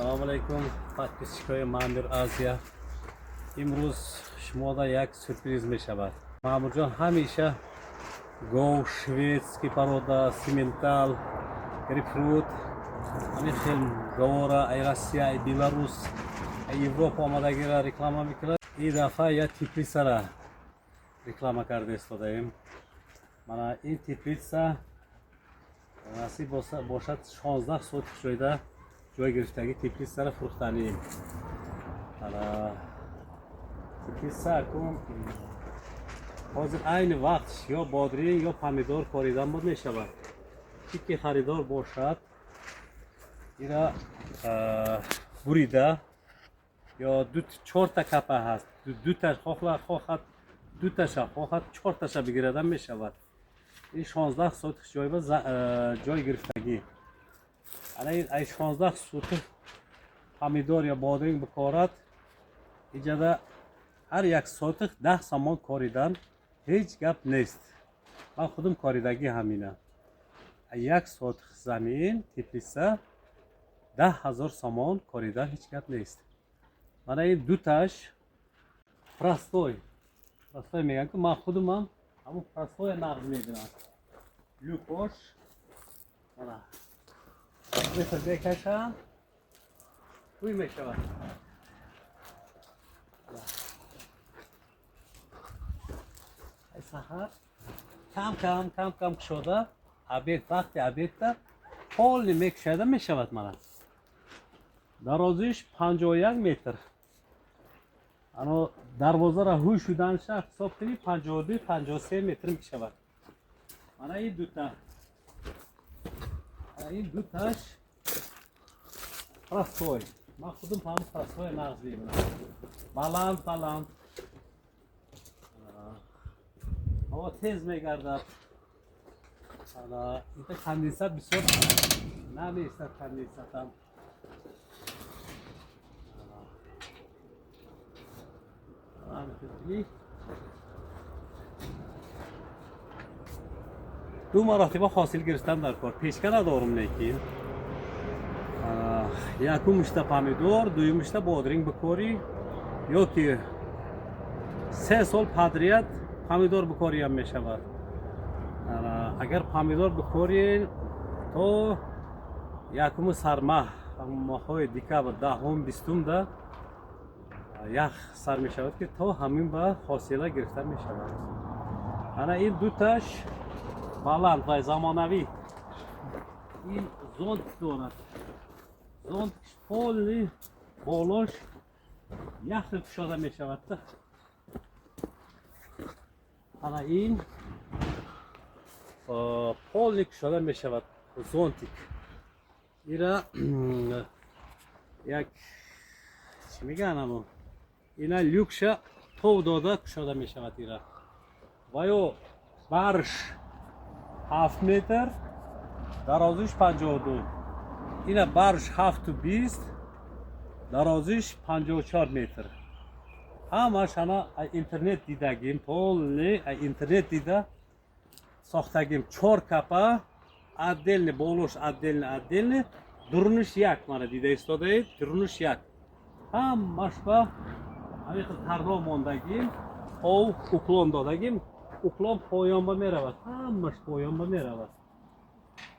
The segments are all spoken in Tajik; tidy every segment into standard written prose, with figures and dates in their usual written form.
Салому алайкум, подписчикои Маъмир Азия. Имрӯз шумода як сюрприз мешавад. Маъмурҷон ҳамеша гов, шведский порода, симентал, грейпфрут, ҳамин хел говора ай Россия, ай Беларус, ай Европа омадагира реклама мекунад. Ин дафъа як теплицара реклама карда истодаем. Мана ин теплица, насиб бошад, 16 сотих ҷойда ҷой гирифтагӣ теплицара фурӯхтанием. Теплица акун ҳозир айни вақт ё бодринг, ё помидор коридан буд мешавад. Ки ки харидор бошад, ира бурида ё чорта капа ҳаст, дута хохад, дуташа хохад, чорташа бигирадам мешавад. Ин 16 сотих ҷойба ҷой гирифтагӣ. Ана ин ай 16 сотих помидор ё бодринг бикорад, иҷада ҳар як сотих 10 сомон коридан ҳеҷ гап нест. Ман худум коридагӣ ҳамина. Як сотих замин теплица 10 000 сомон коридан ҳеҷ гап нест. Мана ин дуташ простой, простой мегӯям, ки ман худумам ҳамун простое нағз мебинам. Люкош мана метр мекашам, ҳуй мешавад. Саҳар кам кам кам кам кушода, обед, вақти обедда полный мекушода мешавад. Мана дарозиш 51 метр, ано дарвозаро ҳуй шуданша ҳисоб кунӣ, 52, 53 метр мешавад. Мана ин дута, ин дуташ простой. Ман худум ҳам простой нағз мебинам. Баланд баланд ҳаво тез мегардад. Инта конденсат бисёр намеистад, конденсатам. Ду маротиба ҳосил гирифтан дар кор печка надорум, лекин якумишта помидор, дуюмишта бодринг бикорӣ ё ки 3 сол подряд помидор бикориам мешавад. Агар помидор бикорӣ, то якуми сармаҳ, моҳҳои декабр, 10-ум, 20-умда ях сар мешавад, ки то ҳамин ба ҳосила гирифта мешавад. Ана ин дуташ баланд ва замонавӣ. Ин зонт дорад, зонт полный болош ях кушода мешавад. Ана ин полный кушода мешавад зонтик. Ира як чӣ мегӯян, амо ина люкша тов дода кушода мешавад ира. Ва ё барш 7 метр, дарозиш 52. Ина барш 7,20, дарозиш 54 метр. Ҳамаш ана интернет дидагим, полный интернет дида сохтагим. Чор капа отдельный, болош отдельный, отдельный, дуруниш як. Мана дида истодаед, дуруниш як. Ҳамаш ба ҳамин хел тарро мондагим, ов уклон додагим, уклон поёнба меравад, ҳамаш поёнба меравад.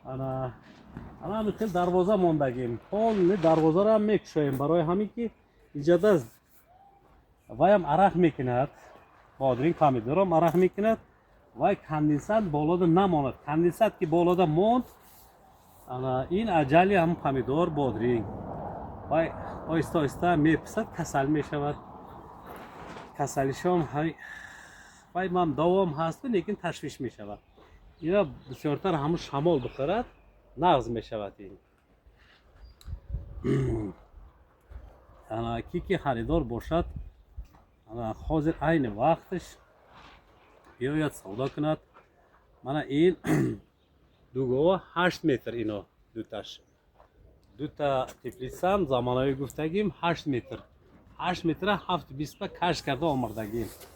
Ана ана ҳамин хел дарвоза мондагим, полный дарвозаро ҳам мекушоем, барои ҳамин ки иҷода ваям арақ мекунад, бодринг, помидорам арақ мекунад. Вай конденсат болода намонад. Конденсат ки болода монд, ана ин аҷали ҳам помидор, бодринг. Вай оҳиста оҳиста меписад, касал мешавад. Касалишон вай ман давом ҳаст, лекин ташвиш мешавад. Ина бисёртар ҳамун шамол бихӯрад, нағз мешавад. Ин ана ки ки харидор бошад, ана ҳозир айни вақташ биёяд, савдо кунад. Мана ин дугова 8 метр, ино дуташ, дута теплицам замонавӣ гуфтагим, 8 метр, 8 метра 7,20 ба каш карда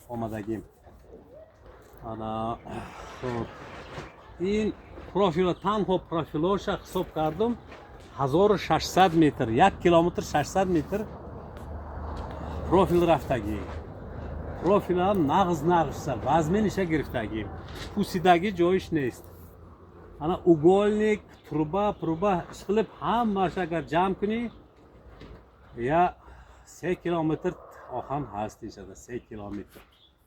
омадагим. Ана хуб, ин профила, танҳо профилоша ҳисоб кардум. 1600 метр, 1 километр 600 метр профил рафтагӣ. Профилам нағз нағзса, вазминиша гирифтагӣ, пусидагӣ ҷоиш нест. Ана угольник, труба пруба ишқилib, ҳамааш агар ҷамъ кунӣ, я 3 километр оҳан ҳаст иншада, 3 километр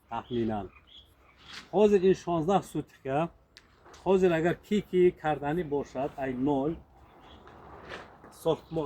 тахминан. Ҳозир ин 16 сотика. Ҳозир агар ки карданӣ бошад, ай ноль сохтмо.